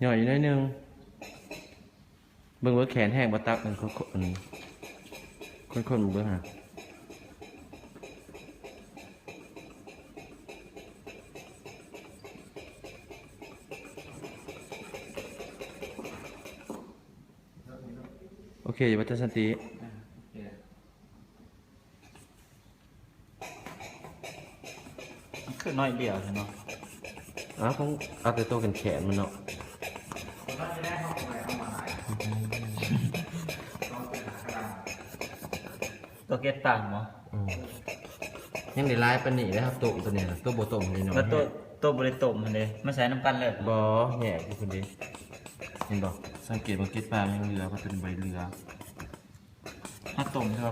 ຫຍໍ້ອີກໜ້ອຍໜຶ່ງ. ເບິ່ງເບິ່ງແຂນແຫ້ງບໍ່ຕັກ ອັນຄົນໆ ອັນຄົນໆ ເບິ່ງຫາ. ໂອເຄຢູ່ບໍ່ ທັດສັນຕິ? ອ່າ ໂອເຄ. ມັນຄືໜ້ອຍດຽວແທ້ເນາະ. ອ້າວ ເອົາແຕ່ໂຕແຂນໆ ມັນເນາະ. ໂຕເກັດຕາມບໍ? ອືມ ຍັງໄດ້ຫຼາຍປານນີ້ເດ້ ເຮົາຕົ້ມໂຕນີ້ນະ. ໂຕບໍ່ຕົ້ມນີ້ເນາະ ແລ້ວໂຕ ໂຕບໍ່ໄດ້ຕົ້ມຫັ້ນເດ້ ມາໃສ່ນຳກັນເລີຍ. ບໍ່ ແຍກຢູ່ພຸ້ນເດ້ ເຫັນບໍ່? ສັງເກດວ່າເກັດປາມັນຍັງເຫຼືອ ເພາະໂຕນີ້ບໍ່ໄດ້ເຫຼືອ ເຮົາຕົ້ມເທື່ອ